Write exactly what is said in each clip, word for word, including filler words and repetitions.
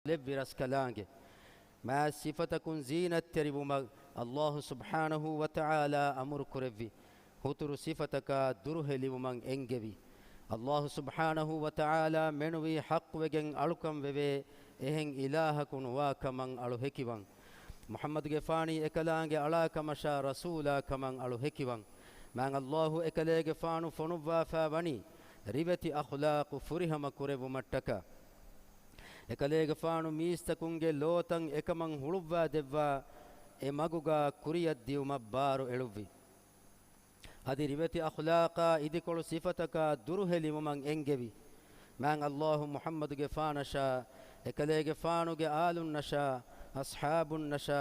ލެއްވި ރަސްކަލާނގެ. މާތް ސިފަތަކުން ޒީނަތްތެރިވުމަށް އައްލާހު ސުބްޙާނަހޫ ވަތަޢާލާ އަމުރު ކުރެއްވި. ހުތުރު ސިފަތަކާ ދުރުހެލިވުމަށް އެންގެވި. އައްލާހު ސުބްޙާނަހޫ ވަތަޢާލާ މެނުވީ ޙައްޤުވެގެން އަޅުކަން ވެވޭ، އެހެން އިލާހަކު ނުވާ ކަމަށް އަޅު ހެކިވަން. މުޙައްމަދުގެފާނީ އެކަލާނގެ އަޅާ ކަމަށާ ރަސޫލާ ކަމަށް އަޅު ހެކިވަން. މާތް އައްލާހު އެކަލޭގެފާނު ފޮނުއްވާފާ ވަނީ، ރިވެތި އަޚްލާޤު ފުރިހަމަ ކުރެއްވުމަށްޓަކާ. އެކަލޭގެފާނު މީސްތަކުންގެ ލޯތައް އެކަމަށް ހުޅުއްވާ ދެއްވާ، އެ މަގުގާ ކުރިއަށް ދިއުމަށް ބާރު އެޅުއްވި. އަދި ރިވެތި އަޚްލާޤާ އިދިކޮޅު ސިފަތަކާ ދުރުހެލިވުމަށް އެންގެވި. މާތް އައްލާހު މުޙައްމަދުގެފާނަށާ، އެކަލޭގެފާނުގެ އާލުންނަށާ، އަޞްޙާބުންނަށާ،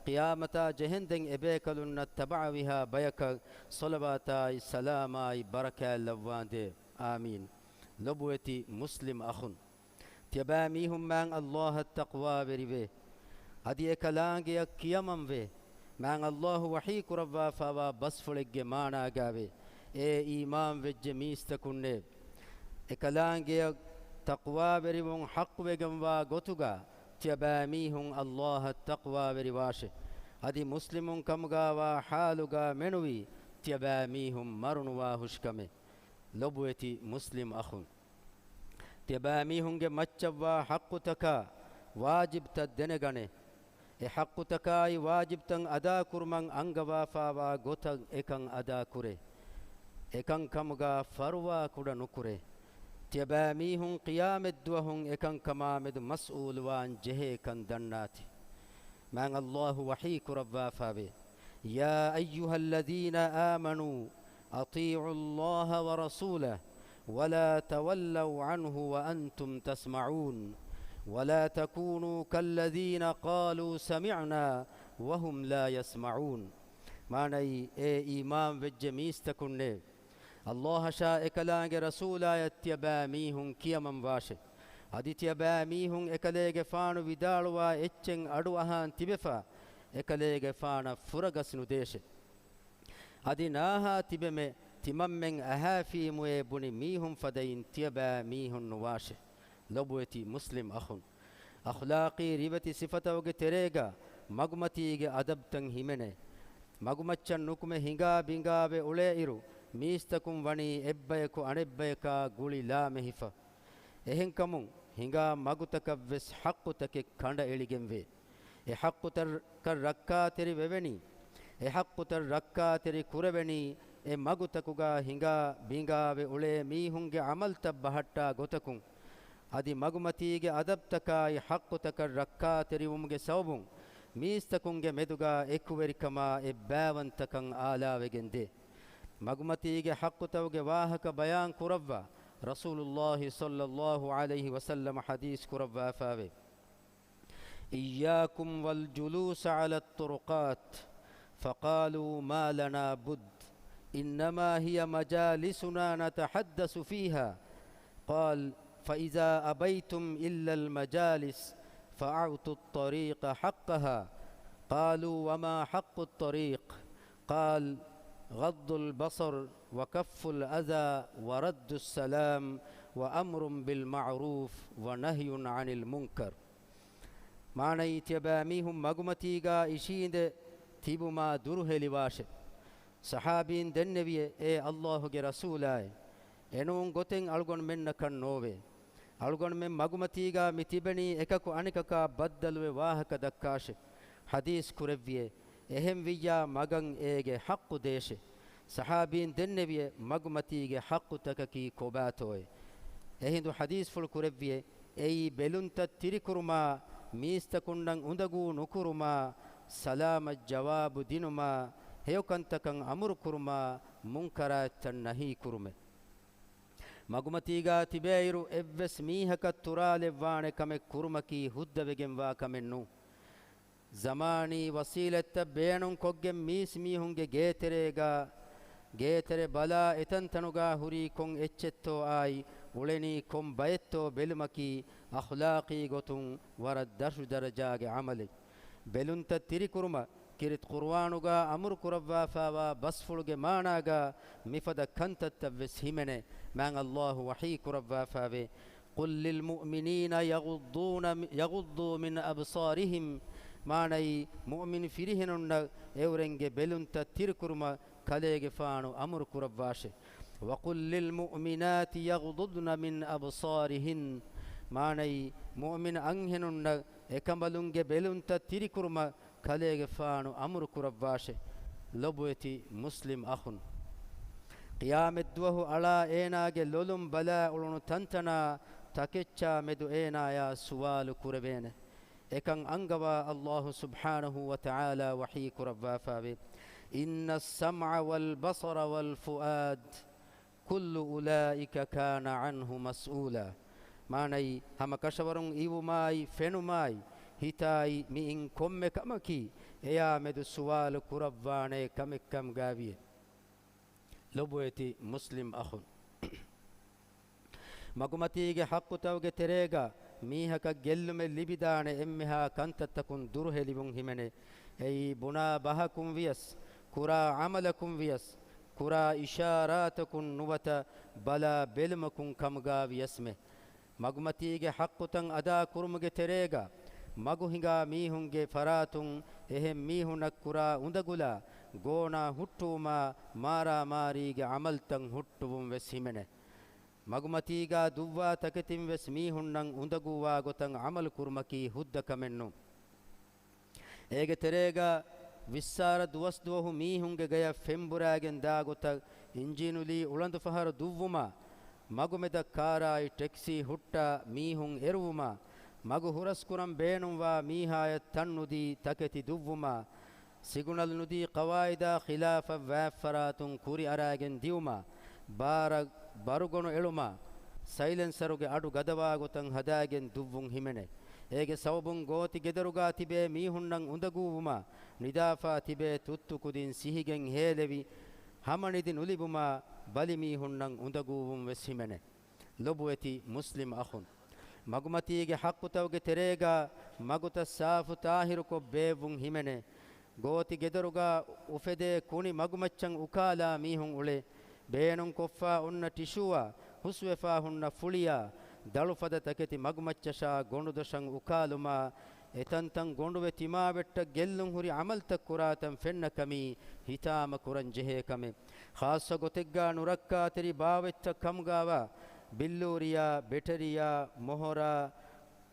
ޤިޔާމަތާ ޖެހެންދެން އެބޭކަލުންނަށް ތަބަޢަވިހާ ބަޔަކަށް ޞަލަވާތާއި ސަލާމާއި ބަރަކާތް ލައްވާނދޭ. އާމީން. ލޮބުވެތި މުސްލިމް އަޚުން. ތިޔަބައިމީހުން މާތް އައްލާހަށް ތަޤްވާވެރިވޭ. އަދި އެކަލާނގެއަށް ކިޔަމަންވޭ. މާތް އައްލާހު ވަޙީ ކުރައްވާފާވާ ބަސްފުޅެއްގެ މާނާގާވޭ، އޭ އީމާންވެއްޖެ މީސްތަކުންނޭ! އެކަލާނގެއަށް ތަޤްވާވެރިވުން ޙައްޤުވެގެންވާ ގޮތުގާ ތިޔަބައިމީހުން އައްލާހަށް ތަޤްވާވެރިވާށެ. އަދި މުސްލިމުން ކަމުގާވާ ޙާލުގާ މެނުވީ ތިޔަބައިމީހުން މަރުނުވާހުށިކަމެއް. ލޮބުވެތި މުސްލިމް އަޚުން. ތިޔަބައިމީހުންގެ މައްޗަށްވާ ޙައްޤުތަކާ ވާޖިބްތައް ދެނެގަނެ. އެ ޙައްޤުތަކާއި ވާޖިބްތައް އަދާކުރުމަށް އަންގަވާފާވާ ގޮތަށް އެކަން އަދާކުރޭ. އެކަންކަމުގާ ފަރުވާކުޑަ ނުކުރޭ. ތިޔަބައިމީހުން ޤިޔާމަތްދުވަހުން އެކަންކަމާމެދު މަސްއޫލުވާން ޖެހޭކަން ދަންނާތި. މާތް އައްލާހު ވަޙީ ކުރައްވާފާވޭ. يا أيها الذين آمنوا أطيعوا الله ورسوله ولا تولوا عنه وأنتم تسمعون ولا تكونوا كالذين قالوا سمعنا وهم لا يسمعون. މާނައީ، އޭ އީމާންވެއްޖެ މީސްތަކުންނޭ! އައްލާހަށާ އެކަލާނގެ ރަސޫލާޔަށް ތިޔަބައިމީހުން ކިޔަމަންވާށެ. އަދި ތިޔަބައިމީހުން އެކަލޭގެފާނު ވިދާޅުވާ އެއްޗެއް އަޑުއަހާން ތިބެފާ، އެކަލޭގެފާނަށް ފުރަގަސް ނުދޭށެ. އަދި ނާހާ ތިބެމެ، ތިމަންމެން އަހާފީމުއޭ ބުނި މީހުން ފަދައިން ތިޔަބައިމީހުން ނުވާށެ. ލޮބުވެތި މުސްލިމް އަޚުން. އަޚްލާޤީ ރިވެތި ސިފަތަކުގެ ތެރޭގަ މަގުމަތީގެ އަދަބްތައް ހިމެނޭ. މަގުމައްޗަށް ނުކުމެ ހިނގާ ބިނގާވެ އުޅޭއިރު، މީސްތަކުން ވަނީ އެއްބަޔަކު އަނެއްބަޔަކާ ގުޅި ލާމެހިފަ. އެހެންކަމުން، ހިނގާ މަގުތަކަށްވެސް ޙައްޤުތަކެއް ކަނޑައެޅިގެންވޭ. އެ ޙައްޤުތަކަށް ރައްކާތެރި ވެވެނީ، އެ ޙައްޤުތައް ރައްކާތެރި ކުރެވެނީ، އެ މަގުތަކުގާ ހިނގާ ބިނގާވެ އުޅޭ މީހުންގެ ޢަމަލްތައް ބަހައްޓާ ގޮތަކުން. އަދި މަގުމަތީގެ އަދަބްތަކާއި ޙައްޤުތަކަށް ރައްކާތެރިވުމުގެ ސަބަބުން މީސްތަކުންގެ މެދުގާ އެކުވެރިކަމާ އެއްބައިވަންތަކަން އާލާވެގެން ދޭ. މަގުމަތީގެ ޙައްޤުތަކުގެ ވާހަކަ ބަޔާން ކުރައްވާ، ރަސޫލުﷲ ޞައްލަﷲ ޢަލައިހި ވަސައްލަމަ ޙަދީޘް ކުރައްވާފާވޭ. إياكم والجلوس على الطرقات، فقالوا ما لنا بد، إنما هي مجالسنا نتحدث فيها. قال، فإذا أبيتم إلا المجالس فأعطوا الطريق حقها. قالوا، وما حق الطريق؟ قال، غض البصر وكف الأذى ورد السلام وأمر بالمعروف ونهي عن المنكر. މާނައީ، ތިޔަބައިމީހުން މަގުމަތީގާ އިށީނދެ ތިބުމާ ދުރުހެލިވާށެ. ޞަޙާބީން ދެންނެވިއޭ، އޭ ﷲ ގެ ރަސޫލާއޭ! އެނޫން ގޮތެއް އަޅުގަނޑުމެންނަކަށް ނޯވޭ. އަޅުގަނޑުމެން މަގުމަތީގާ މި ތިބެނީ އެކަކު އަނެކަކާ ބައްދަލުވެ ވާހަކަ ދައްކާށެ. ޙަދީޘް ކުރެއްވިއޭ، އެހެންވިއްޔާ މަގަށް އޭގެ ޙައްޤު ދޭށެ. ޞަޙާބީން ދެންނެވިއޭ، މަގުމަތީގެ ޙައްޤުތަކަކީ ކޮބާތޯއޭ؟ އެހިނދު ޙަދީޘްފުޅު ކުރެއްވިއޭ، އެއީ ބެލުންތައް ތިރިކުރުމާ، މީސްތަކުންނަށް އުނދަގޫ ނުކުރުމާ، ސަލާމަތް ޖަވާބު ދިނުމާ، ހެޔޮކަންތަކަށް އަމުރުކުރުމާ، މުންކަރާތްތައް ނަހީކުރުމެއް. މަގުމަތީގާ ތިބޭއިރު އެއްވެސް މީހަކަށް ތުރާލެއްވާނެ ކަމެއް ކުރުމަކީ ހުއްދަވެގެންވާ ކަމެއް ނޫން. ޒަމާނީ ވަސީލަތްތައް ބޭނުންކޮށްގެން މީސްމީހުންގެ ގޭތެރޭގާ، ގޭތެރެ ބަލާ އެތަންތަނުގާ ހުރީ ކޮން އެއްޗެއްތޯ އާއި އުޅެނީ ކޮން ބައެއްތޯ ބެލުމަކީ އަޚްލާޤީ ގޮތުން ވަރަށް ދަށު ދަރަޖާގެ ޢަމަލެއް. ބެލުންތައް ތިރިކުރުމަށް ކީރިތި ޤުރުއާނުގާ އަމުރު ކުރައްވާފާވާ ބަސްފުޅުގެ މާނާގާ މިފަދަ ކަންތައްތައްވެސް ހިމެނޭ. މާތް ﷲ ވަޙީ ކުރައްވާފާވޭ، قل للمؤمنين يغضون، يغضوا من أبصارهم، މާނައީ، މުއުމިން ފިރިހެނުންނަށް އެއުރެންގެ ބެލުންތައް ތިރިކުރުމަށް ކަލޭގެފާނު އަމުރު ކުރައްވާށެ. وقل للمؤمنات يغضضن من أبصارهن، މާނައީ، މުއުމިން އަންހެނުންނަށް އެކަނބަލުންގެ ބެލުންތައް ތިރިކުރުމަށް ކަލޭގެފާނު އަމުރު ކުރައްވާށެ. ލޮބުވެތި މުސްލިމް އަޚުން، ޤިޔާމަތްދުވަހު އަޅާ އޭނާގެ ލޮލުން ބަލާ އުޅުނު ތަންތަނާ ތަކެއްޗާ މެދު އޭނާޔާ ސުވާލު ކުރެވޭނެ. އެކަން އަންގަވާ އައްލާހު ސުބްޙާނަހޫ ވަތަޢާލާ ވަޙީ ކުރައްވާފައިވޭ، إن السمع والبصر والفؤاد كل أولئك كان عنه مسؤولا. މާނައީ، ހަމަ ކަށަވަރުން އިވުމާއި، ފެނުމާއި، ހިތާއި، މިއިން ކޮންމެ ކަމަކީ އެޔާ މެދު ސުވާލު ކުރައްވާނޭ ކަމެއްކަމުގައިވިއެ. ލޮބުވެތި މުސްލިމް އަޚުން، މަގުމަތީގެ ޙައްޤުތައުގެ ތެރޭގަ މީހަކަށް ގެއްލުމެއް ލިބިދާނެ އެންމެހާ ކަންތައްތަކުން ދުރުހެލިވުން ހިމެނޭ. އެއީ ބުނާ ބަހަކުން ވިޔަސް، ކުރާ ޢަމަލަކުން ވިޔަސް، ކުރާ އިޝާރާތަކުން ނުވަތަ ބަލާ ބެލުމަކުން ކަމުގައި ވިޔަސްމެ. މަގުމަތީގެ ޙައްޤުތައް އަދާ ކުރުމުގެ ތެރޭގަ މަގު ހިނގާ މީހުންގެ ފަރާތުން އެހެން މީހުނަށް ކުރާ އުނދަގުލާ، ގޯނާ ހުއްޓުވުމާ، މާރާމާރީގެ ޢަމަލްތައް ހުއްޓުވުން ވެސް ހިމެނޭ. މަގުމަތީގާ ދުއްވާ ތަކެތިން ވެސް މީހުންނަށް އުނދަގޫވާ ގޮތަށް ޢަމަލު ކުރުމަކީ ހުއްދަ ކަމެއް ނޫން. އޭގެ ތެރޭގަ ވިއްސާރަ ދުވަސްދުވަހު މީހުންގެ ގަޔަށް ފެންބުރާގެން ދާ ގޮތަށް އިންޖީނުލީ އުޅަނދު ފަހަރު ދުއްވުމާ، މަގުމެދަށް ކާރާއި ޓެކްސީ ހުއްޓާ މީހުން އެރުވުމާ، މަގު ހުރަސްކުރަން ބޭނުންވާ މީހާޔަށް ތަންނުދީ ތަކެތި ދުއްވުމާ، ސިގުނަލް ނުދީ ޤަވާއިދާ ޚިލާފަށް ވާތްފަރާތުން ކުރި އަރާގެން ދިއުމާ، ބާރަށް ބަރުގޮނު އެޅުމާ، ސައިލެންސަރުގެ އަޑު ގަދަވާގޮތަށް ހަދާގެން ދުއްވުން ހިމެނޭ. އޭގެ ސަބަބުން ގޯތި ގެދޮރުގާ ތިބޭ މީހުންނަށް އުނދަގޫވުމާ، ނިދާފާ ތިބޭ ތުއްތު ކުދިން ސިހިގެން ހޭލެވި، ހަމަނިދި ނުލިބުމާ، ބަލިމީހުންނަށް އުނދަގޫވުން ވެސް ހިމެނޭ. ލޮބުވެތި މުސްލިމް އަޚުން، މަގުމަތީގެ ޙައްޤުތަކުގެ ތެރޭގާ މަގުތައް ސާފު ތާހިރުކޮށް ބޭއްވުން ހިމެނޭ. ގޯތި ގެދޮރުގާ އުފެދޭ ކުނި މަގުމައްޗަށް އުކާލާ މީހުން އުޅޭ. ބޭނުންކޮށްފާ އޮންނަ ޓިޝޫއާ، ހުސްވެފާ ހުންނަ ފުޅިއާ، ދަޅުފަދަ ތަކެތި މަގުމައްޗަށާ ގޮނޑުދޮށަށް އުކާލުމާ، އެތަންތަން ގޮނޑުވެ ތިމާވެއްޓަށް ގެއްލުން ހުރި ޢަމަލްތައް ކުރާތަން ފެންނަ ކަމީ ހިތާމަ ކުރަން ޖެހޭ ކަމެއް. ޚާއްޞަ ގޮތެއްގާ ނުރައްކާތެރި ބާވަތްތައް ކަމުގާވާ، ބިއްލޫރިއާ، ބެޓެރިއާ، މޮހޮރާ،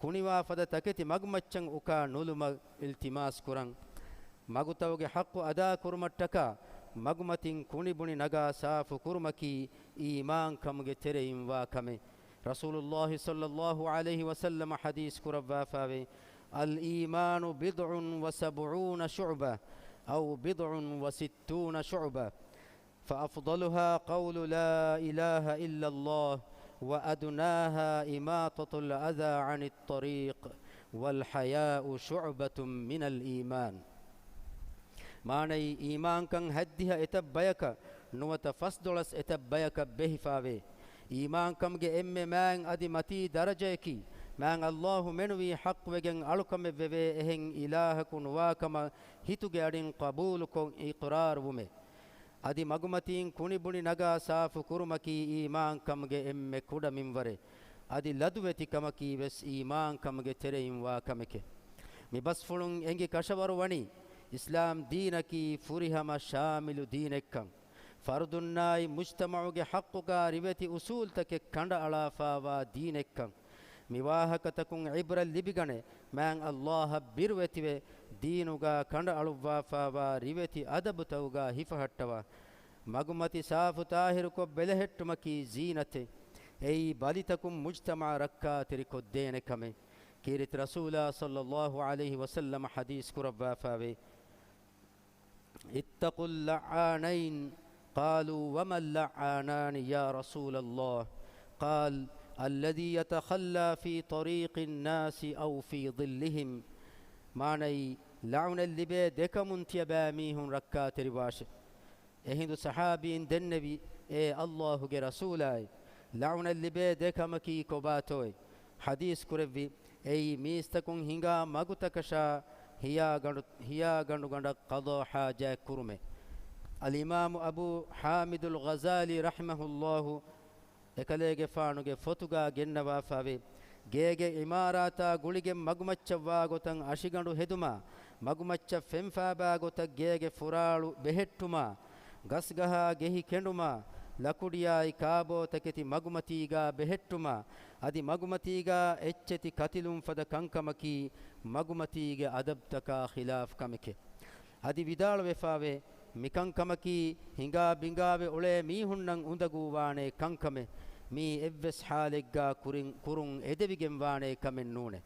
ކުނިވާ ފަދަ ތަކެތި މަގުމައްޗަށް އުކާ ނުލުމަށް އިލްތިމާސް ކުރަން. މަގުތަކުގެ ޙައްޤު އަދާ ކުރުމަށްޓަކާ، މަގުމަތިން ކުނިބުނި ނަގާ ސާފު ކުރުމަކީ އީމާންކަމުގެ ތެރެއިން ވާ ކަމެއް. ރަސޫލުﷲ ޞައްލަﷲ ޢަލައިހި ވަސައްލަމަ ޙަދީޘް ކުރައްވާފައިވޭ، الإيمان بضع وسبعون شعبة أو بضع وستون شعبة، فأفضلها قول لا إله إلا الله، وأدناها إماطة الأذى عن الطريق، والحياء شعبة من الإيمان. މާނައީ، އީމާންކަން ހަތްދިހަ އެތައް ބަޔަކަށް ނުވަތަ ފަސްދޮޅަސް އެތައް ބަޔަކަށް ބެހިފާވޭ. އީމާންކަމުގެ އެންމެ މާތް އަދި މަތީ ދަރަޖަޔަކީ، މާތް ﷲ މެނުވީ ޙައްޤުވެގެން އަޅުކަމެއްވެވޭ އެހެން އިލާހަކު ނުވާކަމަށް ހިތުގެ އަޑިން ޤަބޫލުކޮށް އިޤްރާރުވުމެވެ. އަދި މަގުމަތީން ކުނިބުނި ނަގާ ސާފު ކުރުމަކީ އީމާންކަމުގެ އެންމެ ކުޑަ މިންވަރެއް. އަދި ލަދުވެތި ކަމަކީ ވެސް އީމާންކަމުގެ ތެރެއިން ވާ ކަމެކެވެ. މި ބަސްފުޅުން އެނގި ކަށަވަރު ވަނީ، އިސްލާމް ދީނަކީ ފުރިހަމަ ޝާމިލު ދީނެއްކަން، ފަރުދުންނާއި މުޖްތަމަޢުގެ ޙައްޤުގާ ރިވެތި އުސޫލްތަކެއް ކަނޑައަޅާފާވާ ދީނެއްކަން. މި ވާހަކަތަކުން ޢިބްރަތް ލިބިގަނެ، މާތް ﷲ އަށް ބިރުވެތިވެ، ދީނުގާ ކަނޑައަޅުއްވާފާވާ ރިވެތި އަދަބުތަކުގާ ހިފަހައްޓަވާ. މަގުމަތި ސާފު ތާހިރުކޮށް ބެލެހެއްޓުމަކީ ޒީނަތެއް. އެއީ ބަލިތަކުން މުޖްތަމަޢަށް ރައްކާތެރިކޮށްދޭނެ ކަމެއް. ކީރިތި ރަސޫލާ ޞައްލަﷲ ޢަލައިހި ވަސައްލަމަ ޙަދީޘް ކުރައްވާފައިވޭ، اتقوا اللعانين. قالوا وما اللعانان يا رسول الله؟ قال الذي يتخلى في طريق الناس أو في ظلهم. މާނައީ، ލަޢުނަތް ލިބޭ ދެކަމުން ތިޔަބައިމީހުން ރައްކާތެރިވާށެ. އެހިނދު ޞަޙާބީން ދެންނެވި، އޭ ﷲ ގެ ރަސޫލާއޭ، ލަޢުނަތް ލިބޭ ދެ ކަމަކީ ކޮބާތޯއޭ؟ ޙަދީޘް ކުރެއްވި، އެއީ މީސްތަކުން ހިނގާ މަގުތަކަށާ ހިޔާގަނޑު، ހިޔާގަނޑުގަނޑަށް ޤަޟާ ޙާޖާތް ކުރުމޭ. އަލްއިމާމު އަބޫ ޙާމިދުލް ޣަޒާލީ ރަޙިމަހުﷲ އެކަލޭގެފާނުގެ ފޮތުގާ ގެންނަވާފައިވޭ. ގޭގެ އިމާރާތާ ގުޅިގެން މަގުމައްޗަށްވާ ގޮތަށް އަށިގަނޑު ހެދުމާ، މަގުމައްޗަށް ފެންފާބާ ގޮތަށް ގޭގެ ފުރާޅު ބެހެއްޓުމާ، ގަސްގަހާ ގެހި ކެނޑުމާ، ލަކުޑިއާއި ކާބޯތަކެތި މަގުމަތީގާ ބެހެއްޓުމާ، އަދި މަގުމަތީގާ އެއްޗެތި ކަތިލުން ފަދަ ކަންކަމަކީ މަގުމަތީގެ އަދަބްތަކާ ޚިލާފް ކަމެކޭ. އަދި ވިދާޅުވެފާވޭ، މިކަންކަމަކީ ހިނގާ ބިނގާވެ އުޅޭ މީހުންނަށް އުނދަގޫވާނޭ ކަންކަމެއް. މީ އެއްވެސް ޙާލެއްގާ ކުރިން، ކުރުން އެދެވިގެން ވާނޭ ކަމެއް ނޫނޭ.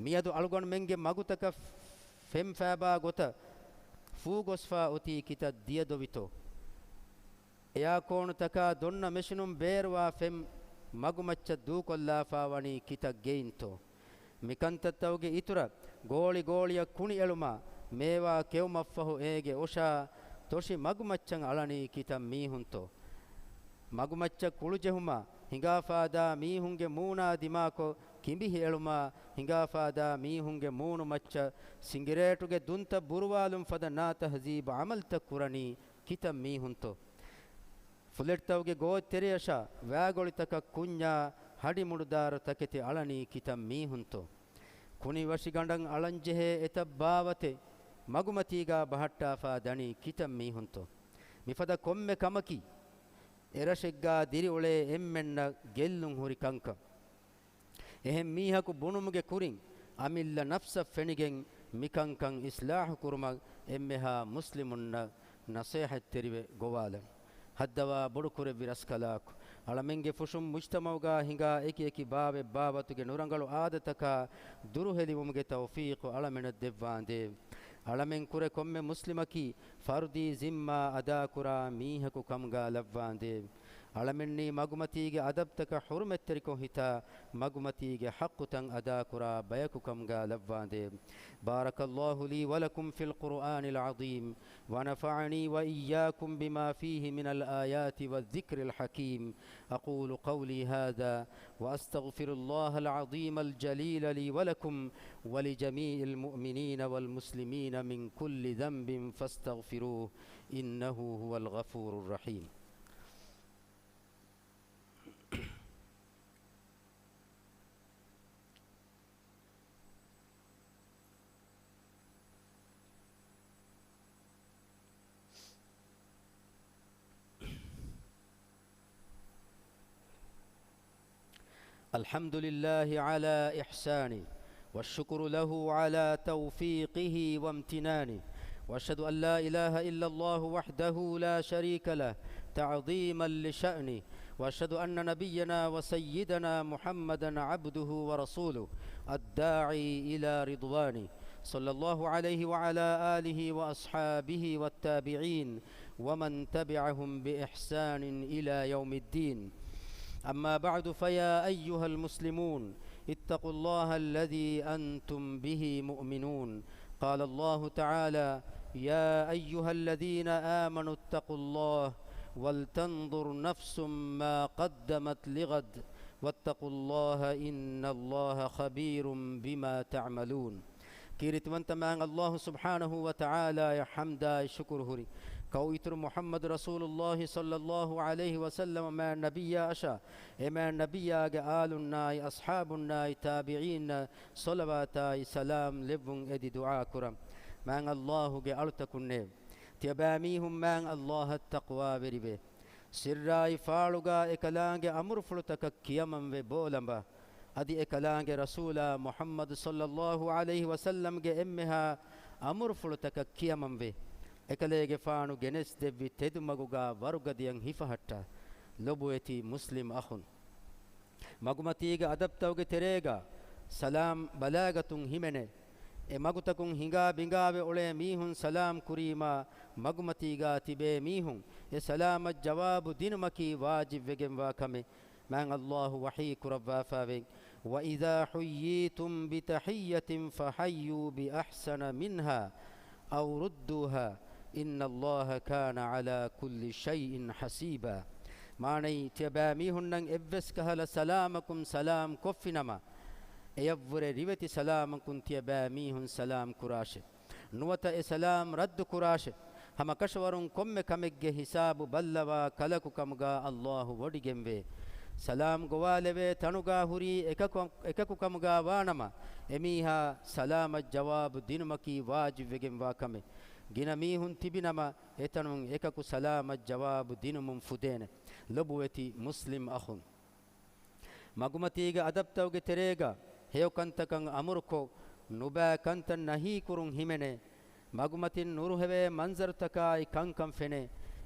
މިއަދު އަޅުގަނޑުމެންގެ މަގުތަކަށް ފެންފާބާ ގޮތަށް ފޫގޮސްފާ އޮތީ ކިތައް ދިޔަދޮވިތޯ؟ އެއާކޯނުތަކާ ދޮންނަ މެޝިނުން ބޭރުވާ ފެން މަގުމައްޗަށް ދޫކޮށްލާފާ ވަނީ ކިތައް ގެއިންތޯ؟ މިކަންތައްތަކުގެ އިތުރަށް ގޯޅި ގޯޅިއަށް ކުނި އެޅުމާ، މޭވާ ކެއުމަށްފަހު އޭގެ އޮށާ ތޮށި މަގުމައްޗަށް އަޅަނީ ކިތައް މީހުންތޯ؟ މަގުމައްޗަށް ކުޅުޖެހުމާ، ހިނގާފާދާ މީހުންގެ މޫނާ ދިމާކޮށް ކިނބިހި އެޅުމާ، ހިނގާފާދާ މީހުންގެ މޫނުމައްޗަށް ސިނގިރޭޓުގެ ދުންތައް ބުރުވާލުން ފަދަ ނާތަހްޒީބު ޢަމަލްތައް ކުރަނީ ކިތައް މީހުންތޯ؟ ފުލެޓްތަކުގެ ގޯތްތެރެއަށާ ވާގޮޅިތަކަށް ކުންޏާ ހަޑިމުޑުދާރު ތަކެތި އަޅަނީ ކިތައް މީހުންތޯ؟ ކުނިވަށިގަނޑަށް އަޅަންޖެހޭ އެތައް ބާވަތެއް މަގުމަތީގާ ބަހައްޓާފާ ދަނީ ކިތައް މީހުންތޯ؟ މިފަދަ ކޮންމެ ކަމަކީ، އެރަށެއްގާ ދިރިއުޅޭ އެންމެންނަށް ގެއްލުން ހުރި ކަންކަން. އެހެން މީހަކު ބުނުމުގެ ކުރިން އަމިއްލަ ނަފްސަށް ފެނިގެން މިކަންކަން އިޞްލާޙު ކުރުމަށް އެންމެހާ މުސްލިމުންނަށް ނަޞޭޙަތްތެރިވެ ގޮވާލަން. ހައްދަވާ ބޮޑުކުރެއްވި ރަސްކަލާކު، އަޅަމެންގެ ފުށުން މުޖްތަމަޢުގާ ހިނގާ އެކި އެކި ބާވަތް ބާވަތުގެ ނުރަނގަޅު އާދަތަކާ ދުރުހެލިވުމުގެ ތައުފީޤު އަޅަމެނަށް ދެއްވާނދޭ. އަޅަމެން ކުރެ ކޮންމެ މުސްލިމަކީ ފަރުދީ ޒިންމާ އަދާކުރާ މީހަކު ކަމުގާ ލައްވާނދޭ. އަޅަމެންނީ މަގުމަތީގެ އަދަބްތަކަށް ޙުރުމަތްތެރިކޮށް ހިތާ، މަގުމަތީގެ ޙައްޤުތައް އަދާކުރާ ބަޔަކު ކަމުގާ ލައްވާނދޭ. بارك الله لي ولكم في القرآن العظيم، ونفعني وإياكم بما فيه من الآيات والذكر الحكيم. أقول قولي هذا وأستغفر الله العظيم الجليل لي ولكم ولجميع المؤمنين والمسلمين من كل ذنب فاستغفروه إنه هو الغفور الرحيم. الحمد لله على إحسانه، والشكر له على توفيقه وامتنانه، وأشهد أن لا إله إلا الله وحده لا شريك له تعظيما لشأنه، وأشهد أن نبينا وسيدنا محمدا عبده ورسوله الداعي إلى رضوانه، صلى الله عليه وعلى آله وأصحابه والتابعين ومن تبعهم بإحسان إلى يوم الدين. أما بعد، فيا أيها المسلمون، اتقوا الله الذي أنتم به مؤمنون. قال الله تعالى: يا أيها الذين آمنوا اتقوا الله ولتنظر نفس ما قدمت لغد واتقوا الله إن الله خبير بما تعملون. ކީރިތިވަންތަ މާތް ﷲ ސުބްޙާނަހޫ ވަތަޢާލާއަށް ޙަމްދާއި ޝުކުރު ހުރި، ކައު އިތުރު މުޙައްމަދު ރަސޫލުﷲ ޞައްލަﷲ ޢަލައިހި ވަސައްލަމަ މާތް ނަބިއްޔާއަށާ، އެ މާތް ނަބިއްޔާގެ އާލުންނާއި އަޞްޙާބުންނާއި ތާބިޢީންނަށް ޞަލަވާތާއި ސަލާމް ލެއްވުން އެދި ދުޢާ ކުރަން. މާތް ﷲ ގެ އަޅުތަކުންނޭ! ތިޔަބައިމީހުން މާތް ﷲ އަށް ތަޤްވާވެރިވޭ. ސިއްރާއި ފާޅުގާ އެކަލާނގެ އަމުރުފުޅުތަކަށް ކިޔަމަންވެ ބޯލަނބާ. އަދި އެކަލާނގެ ރަސޫލާ މުޙައްމަދު ޞައްލަﷲ ޢަލައިހި ވަސައްލަމްގެ އެންމެހާ އަމުރުފުޅުތަކަށް ކިޔަމަންވެ. އެކަލޭގެފާނު ގެނެސްދެއްވި ތެދުމަގުގާ ވަރުގަދަޔަށް ހިފަހައްޓާ. ލޮބުވެތި މުސްލިމް އަޚުން! މަގުމަތީގެ އަދަބްތަކުގެ ތެރޭގާ ސަލާމް ބަލާގަތުން ހިމެނޭ. އެ މަގުތަކުން ހިނގާ ބިނގާވެ އުޅޭ މީހުން ސަލާމް ކުރީމާ، މަގުމަތީގާ ތިބޭ މީހުން އެ ސަލާމަށް ޖަވާބު ދިނުމަކީ ވާޖިބްވެގެންވާ ކަމެއް. މާތް ﷲ ވަޙީ ކުރައްވާފައިވޭ، وإذا حييتم بتحية فحيوا بأحسن منها أو ردوها إن الله كان على كل شيء حسيبا. މާނައީ، ތިޔަބައިމީހުންނަށް އެއްވެސް ކަހަލަ ސަލާމަކުން ސަލާމް ކޮށްފިނަމަ، އެޔަށްވުރެ ރިވެތި ސަލާމަކުން ތިޔަބައިމީހުން ސަލާމް ކުރާށެ. ނުވަތަ އެ ސަލާމް ރައްދު ކުރާށެ. ހަމަކަށަވަރުން ކޮންމެ ކަމެއްގެ ހިސާބު ބައްލަވާ ކަލަކު ކަމުގާ ﷲ ވޮޑިގެންވޭ. ސަލާމް ގޮވާލެވޭ ތަނުގާ ހުރީ އެކަކު، އެކަކު ކަމުގާ ވާނަމަ، އެމީހާ ސަލާމަށް ޖަވާބު ދިނުމަކީ ވާޖިބްވެގެންވާ ކަމެއް. ގިނަ މީހުން ތިބިނަމަ، އެތަނުން އެކަކު ސަލާމަށް ޖަވާބު ދިނުމުން ފުދޭނެ. ލޮބުވެތި މުސްލިމް އަޚުން! މަގުމަތީގެ އަދަބްތަކުގެ ތެރޭގަ ހެޔޮކަންތަކަށް އަމުރުކޮށް، ނުބައި ކަންތައް ނަހީކުރުން ހިމެނޭ. މަގުމަތިން ނުރުހެވޭ މަންޒަރުތަކާއި ކަންކަން ފެނޭ.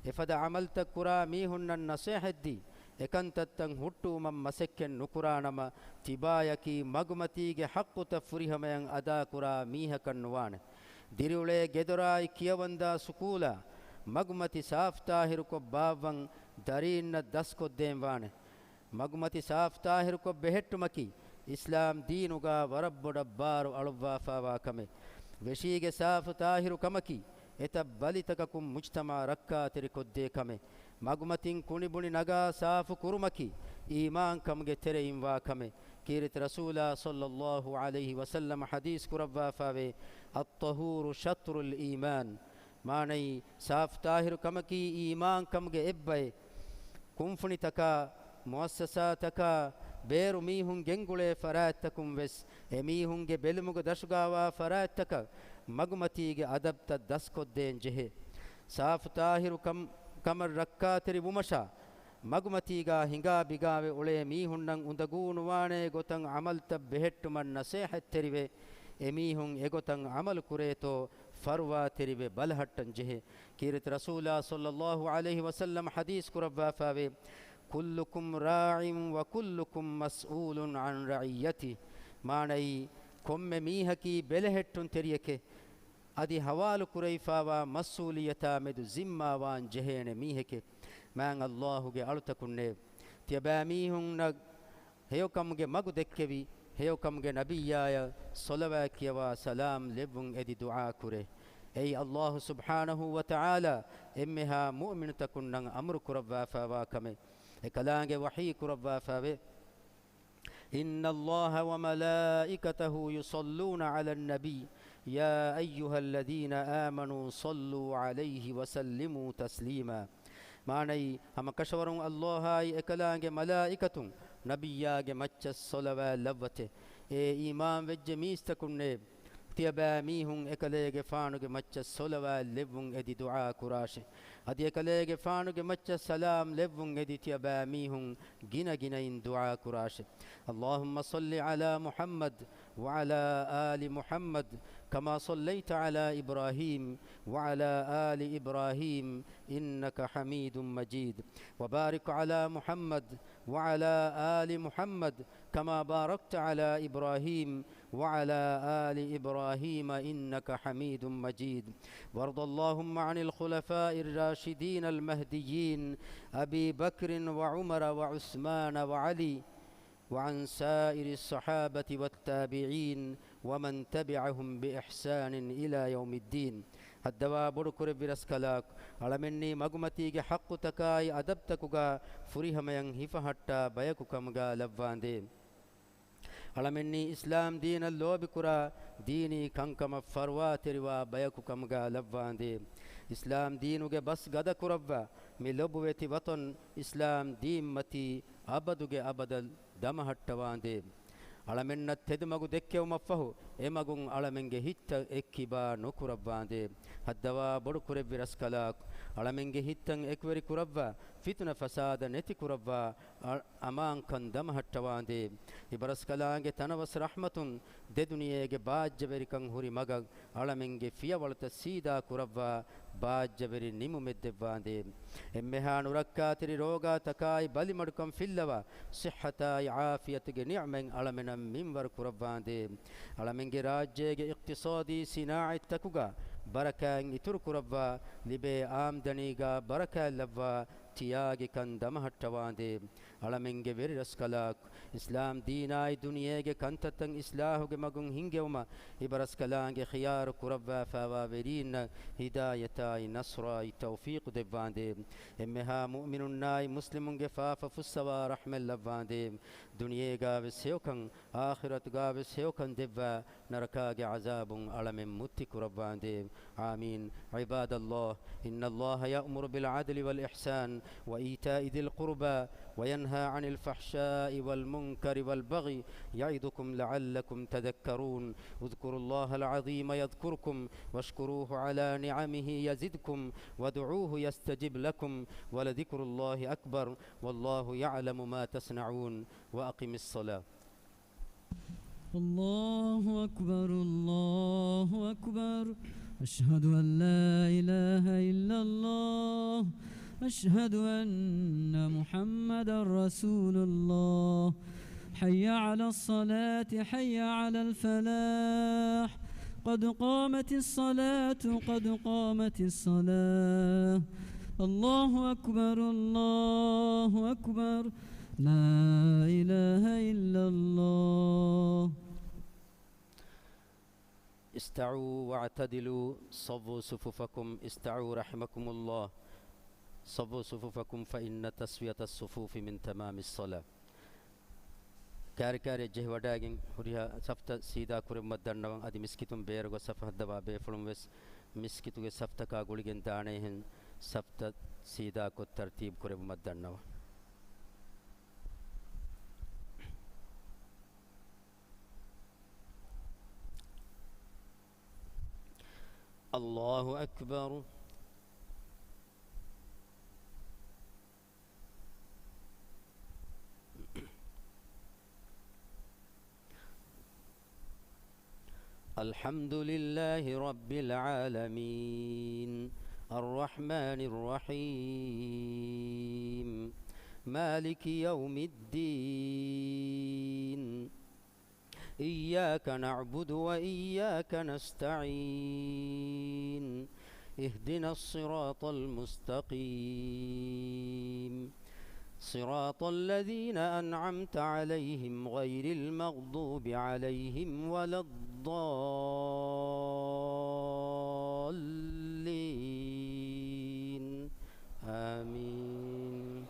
އެފަދަ ޢަމަލްތައް ކުރާ މީހުންނަށް ނަޞޭޙަތްދީ، އެކަންތައްތައް ހުއްޓުވުމަށް މަސައްކަތް ނުކުރާނަމަ، ތިބާޔަކީ މަގުމަތީގެ ޙައްޤުތައް ފުރިހަމަޔަށް އަދާކުރާ މީހަކަށް ނުވާނެ. ދިރިއުޅޭ ގެދޮރާއި ކިޔަވަންދާ ސުކޫލާ މަގުމަތި ސާފުތާހިރުކޮށް ބާއްވަން ދަރީންނަށް ދަސްކޮށްދޭން ވާނެ. މަގުމަތި ސާފުތާހިރުކޮށް ބެހެއްޓުމަކީ އިސްލާމް ދީނުގާ ވަރަށް ބޮޑަށް ބާރު އަޅުއްވާފާވާ ކަމެއް. ވެށީގެ ސާފުތާހިރު ކަމަކީ އެތައް ބަލިތަކަކުން މުޖްތަމަޢަށް ރައްކާތެރިކޮށްދޭ ކަމެއް. މަގުމަތިން ކުނިބުނި ނަގާ ސާފު ކުރުމަކީ އީމާންކަމުގެ ތެރެއިން ވާ ކަމެއް. ކީރިތި ރަސޫލާ ޞައްލައްލާހު ޢަލައިހި ވަސައްލަމަ ޙަދީޘް ކުރައްވާފާވޭ، الطهور شطر الإيمان. މާނައީ، ސާފުތާހިރު ކަމަކީ އީމާންކަމުގެ އެއްބައެއް. ކުންފުނިތަކާ، މުއައްސަސާތަކާ، ބޭރު މީހުން ގެންގުޅޭ ފަރާތްތަކުން ވެސް އެމީހުންގެ ބެލުމުގެ ދަށުގާވާ ފަރާތްތަކަށް މަގުމަތީގެ އަދަބްތައް ދަސްކޮށްދޭން ޖެހޭ. ސާފުތާހިރު ކަމް، ކަމަށް ރައްކާތެރި ވުމަށާ، މަގުމަތީގާ ހިނގާބިގާވެ އުޅޭ މީހުންނަށް އުނދަގޫ ނުވާނޭ ގޮތަށް ޢަމަލްތައް ބެހެއްޓުމަށް ނަސޭހަތްތެރިވެ، އެމީހުން އެގޮތަށް ޢަމަލު ކުރޭތޯ ފަރުވާތެރިވެ ބަލަހައްޓަން ޖެހޭ. ކީރިތި ރަސޫލާ ޞައްލައްލާހު ޢަލައިހި ވަސައްލަމަ ޙަދީޘް ކުރައްވާފާވޭ، كلكم راع وكلكم مسؤول عن رعيته. މާނައީ، ކޮންމެ މީހަކީ ބެލެހެއްޓުންތެރިއެކޭ. އަދި ހަވާލު ކުރެވިފާވާ މަސްއޫލިއްޔަތާ މެދު ޒިންމާވާން ޖެހޭނެ މީހެކޭ. މާތް ﷲ ގެ އަޅުތަކުންނޭ، ތިޔަބައިމީހުންނަށް ހެޔޮކަމުގެ މަގު ދެއްކެވި، ހެޔޮކަމުގެ ނަބިއްޔާޔަށް ޞަލަވާތް ކިޔަވާ ސަލާމް ލެއްވުން އެދި ދުޢާ ކުރޭ. އެއީ ﷲ ސުބްޙާނަހޫ ވަތަޢާލާ އެންމެހާ މުއުމިނުތަކުންނަށް އަމުރު ކުރައްވާފާވާ ކަމެއް. އެކަލާނގެ ވަޙީ ކުރައްވާފާވޭ، إن الله وملائكته يصلون على النبي يا أيها الذين آمنوا صلوا عليه وسلموا تسليما. މާނައީ، ހަމަ ކަށަވަރުން ﷲ އާއި އެކަލާނގެ މަލާއިކަތުން ނަބިއްޔާގެ މައްޗަށް ޞަލަވާތް ލައްވަތެ. އޭ އީމާންވެއްޖެ މީސްތަކުންނޭ، ތިޔަބައިމީހުން އެކަލޭގެފާނުގެ މައްޗަށް ޞަލަވާތް ލެއްވުން އެދި ދުޢާ ކުރާށެ. އަދި އެކަލޭގެފާނުގެ މައްޗަށް ސަލާމް ލެއްވުން އެދި ތިޔަބައިމީހުން ގިނަގިނައިން ދުޢާ ކުރާށެ. اللهم صل على محمد وعلى آل محمد كما صليت على إبراهيم وعلى آل إبراهيم إنك حميد مجيد. وبارك على محمد وعلى آل محمد كما باركت على إبراهيم وعلى آل إبراهيم إنك حميد مجيد. وارض اللهم عن الخلفاء الراشدين المهديين أبي بكر وعمر وعثمان وعلي وعن سائر الصحابة والتابعين ومن تبعهم بإحسان إلى يوم الدين. ހައްދަވާ ބޮޑުކުރެއްވި ރަސްކަލާކު، އަޅަމެންނީ މަގުމަތީގެ ޙައްޤުތަކާއި އަދަބްތަކުގާ ފުރިހަމަޔަށް ހިފަހައްޓާ ބަޔަކު ކަމުގާ ލައްވާނދޭ. އަޅަމެންނީ އިސްލާމް ދީނަށް ލޯބިކުރާ، ދީނީ ކަންކަމަށް ފަރުވާތެރިވާ ބަޔަކު ކަމުގާ ލައްވާނދޭ. އިސްލާމް ދީނުގެ ބަސް ގަދަކުރައްވާ، މި ލޮބުވެތި ވަޠަން އިސްލާމް ދީންމަތީ އަބަދުގެ އަބަދަށް ދަމަހައްޓަވާނދޭ. އަޅަމެންނަށް ތެދުމަގު ދެއްކެވުމަށްފަހު، އެމަގުން އަޅަމެންގެ ހިތްތައް އެއްކިބާ ނުކުރައްވާނދޭ. ހައްދަވާ ބޮޑުކުރެއްވި ރަސްކަލާކު، އަޅަމެންގެ ހިތްތައް އެކުވެރި ކުރައްވާ، ފިތުނަ ފަސާދަ ނެތިކުރައްވާ، އަ-، އަމާންކަން ދަމަހައްޓަވާނދޭ. އިބަރަސްކަލާނގެ ތަނަވަސް ރަޙްމަތުން ދެދުނިޔޭގެ ބާއްޖަވެރިކަން ހުރި މަގަށް އަޅަމެންގެ ފިޔަވަޅުތައް ސީދާ ކުރައްވާ، ބާއްޖަވެރި ނިމުމެއް ދެއްވާނދޭ. އެންމެހާ ނުރައްކާތެރި ރޯގާތަކާއި ބަލިމަޑުކަން ފިއްލަވާ، ޞިއްޙަތާއި ޢާފިޔަތުގެ ނިޢުމަތް އަޅަމެނަށް މިންވަރު ކުރައްވާނދޭ. އަޅަމެންގެ ރާއްޖޭގެ އިޤްތިޞާދީ ސިނާޢަތްތަކުގާ ބަރަކާތް އިތުރު ކުރައްވާ، ލިބޭ އާމްދަނީގާ ބަރަކާތް ލައްވާ، ތިޔާގި ކަން ދަމަހައްޓަވާނދޭ. އަޅަމެންގެ ވެރިރަސްކަލާކު، އިސްލާމް ދީނާއި ދުނިޔޭގެ ކަންތައްތައް އިސްލާހުގެ މަގުން ހިންގެވުމަށް އިބަރަސްކަލާނގެ ޚިޔާރު ކުރައްވާފާވާ ވެރީންނަށް ހިދާޔަތާއި ނަޞްރާއި ތައުފީޤު ދެއްވާނދޭ. އެންމެހާ މުއުމިނުންނާއި މުސްލިމުންގެ ފާފަ ފުއްސަވާ ރަޙްމަތް ލައްވާނދޭ. ދުނިޔޭގާވެސް ހެޔޮކަން، އާޚިރަތުގާވެސް ހެޔޮކަން ދެއްވާ، ނަރަކާގެ ޢަޒާބުން އަޅަމެން މުއްތި ކުރައްވާނދޭ. އާމީން. عباد الله، إن الله يأمر بالعدل والإحسان وإيتاء ذي القربى وينهى عن الفحشاء والمنكر والبغي يعظكم لعلكم تذكرون. اذكروا الله العظيم يذكركم واشكروه على نعمه يزدكم وادعوه يستجب لكم ولذكر الله أكبر والله يعلم ما تصنعون. وأقم الصلاة. الله أكبر، الله أكبر. أشهد أن لا إله إلا الله. أشهد أن محمدا رسول الله. حي على الصلاة، حي على الفلاح. قد قامت الصلاة، قد قامت الصلاة. الله أكبر، الله أكبر. لا إله إلا الله. استووا واعتدلوا، صوّوا صفوفكم، استووا رحمكم الله، صوّوا صفوفكم فإن تسوية الصفوف من تمام الصلاة. ކާރިކާރިއަށް ޖެހިވަޑައިގެން ހުރިހާ ސަފްތައް ސީދާ ކުރެއްވުމަށް ދަންނަވަން. އަދި މިސްކިތުން ބޭރުގަ ސަފު ހައްދަވާ ބޭފުޅުން ވެސް މިސްކިތުގެ ސަފްތަކާ ގުޅިގެން ދާނޭހެން ސަފްތައް ސީދާކޮށް ތަރްތީބު ކުރެއްވުމަށް ދަންނަވަން. الله أكبر. الحمد لله رب العالمين. الرحمن الرحيم. مالك يوم الدين. إياك نعبد وإياك نستعين. اهدنا الصراط المستقيم. صراط الذين أنعمت عليهم غير المغضوب عليهم ولا الضالين. آمين.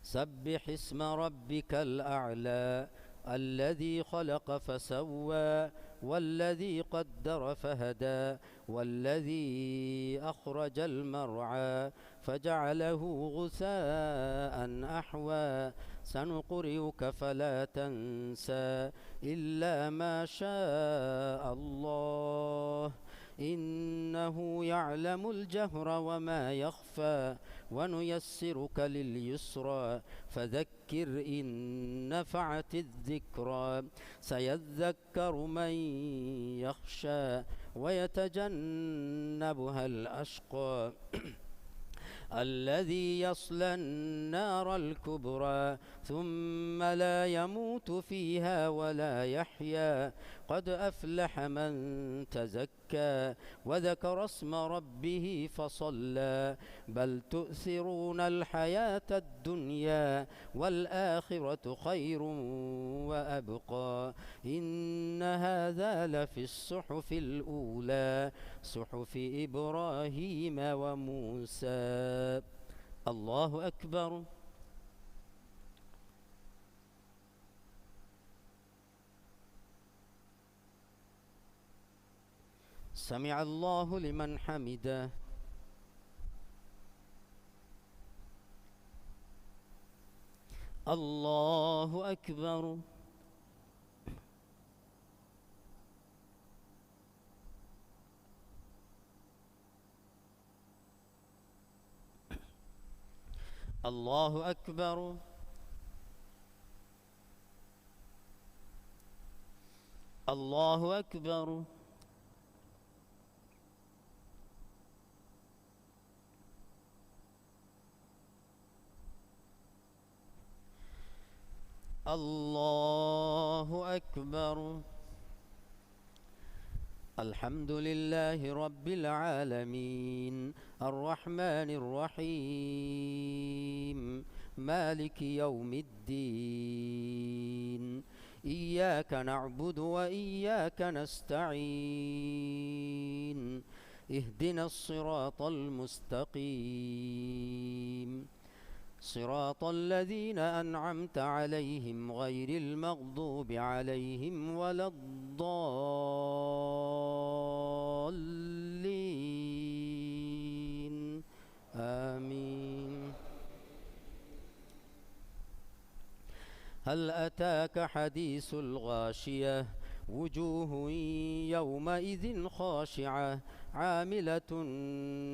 سبح اسم ربك الأعلى. الذي خلق فسوى. والذي قدر فهدى. والذي أخرج المرعى. فجعله غثاء أحوى. سنقرئك فلا تنسى. إلا ما شاء الله. إنه يعلم الجهر وما يخفى. ونيسرك لليسرى. فذكر إن نفعت الذكرى. سيذكر من يخشى. ويتجنبها الأشقى. الذي يصلى النار الكبرى. ثم لا يموت فيها ولا يحيا. قد أفلح من تزكى. وذكر اسم ربه فصلى. بل تؤثرون الحياة الدنيا. والآخرة خير وأبقى. إن هذا لفي الصحف الأولى. صحف إبراهيم وموسى. الله أكبر. سمع الله لمن حمده. الله أكبر. الله أكبر. الله أكبر. الله أكبر. الحمد لله رب العالمين. الرحمن الرحيم. مالك يوم الدين. إياك نعبد وإياك نستعين. اهدنا الصراط المستقيم. صراط الذين أنعمت عليهم غير المغضوب عليهم ولا الضالين. آمين. هل أتاك حديث الغاشية، وجوه يومئذ خاشعة، عاملة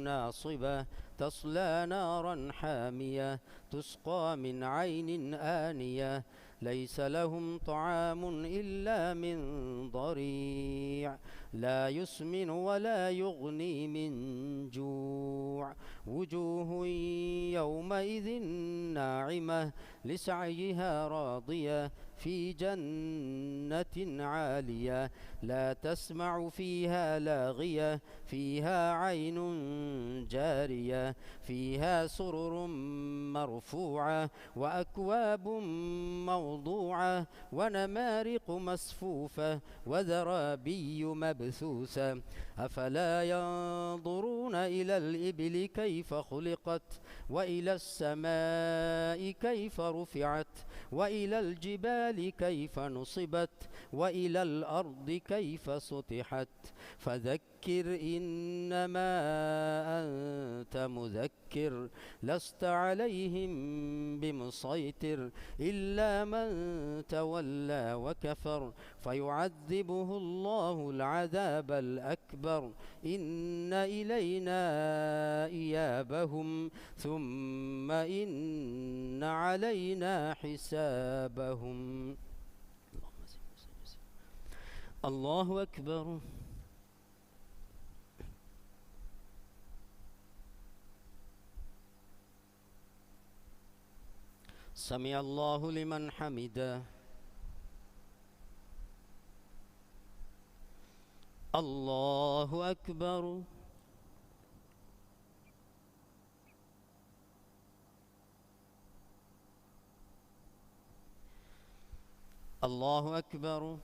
ناصبة، تصلى نارا حامية، تسقى من عين آنية، ليس لهم طعام إلا من ضريع، لا يسمن ولا يغني من جوع، وجوه يومئذ ناعمة، لسعيها راضية، في جنة عالية، لا تسمع فيها لاغية، فيها عين جارية، فيها سرر مرفوعة، وأكواب موضوعة، ونمارق مصفوفة، وزرابي مبثوثة، أفلا ينظرون إلى الإبل كيف خلقت، وإلى السماء كيف رفعت، وإلى الجبال كيف نصبت، وإلى الأرض كيف سطحت، فذكر إنما أنت مذكر، لست عليهم بمسيطر، إلا من تولى وكفر، فيعذبه الله العذاب الأكبر، إن إلينا إيابهم، ثم إن علينا حسابهم. الله أكبر. سمع الله لمن حمده. الله أكبر. الله أكبر.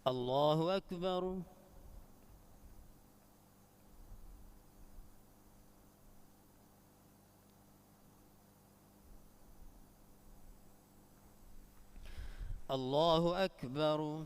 الله أكبر. الله أكبر.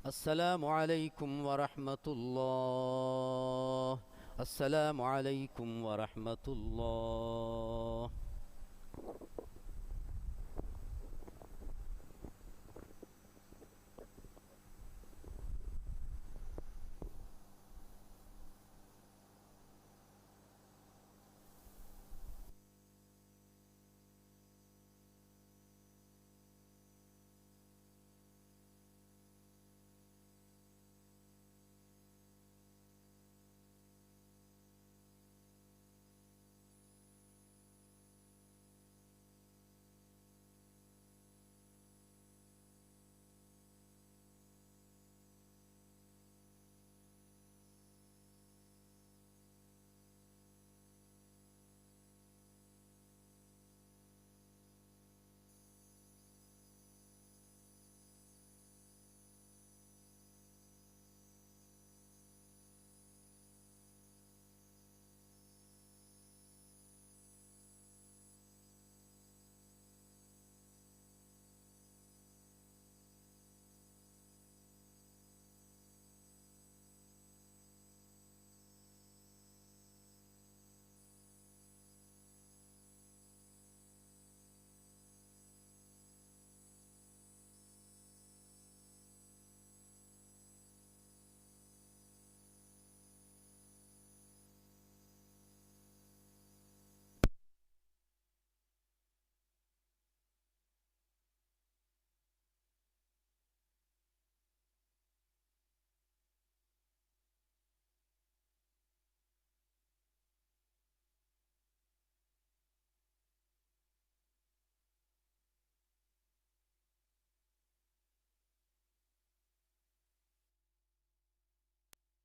السلام عليكم ورحمة الله. السلام عليكم ورحمة الله.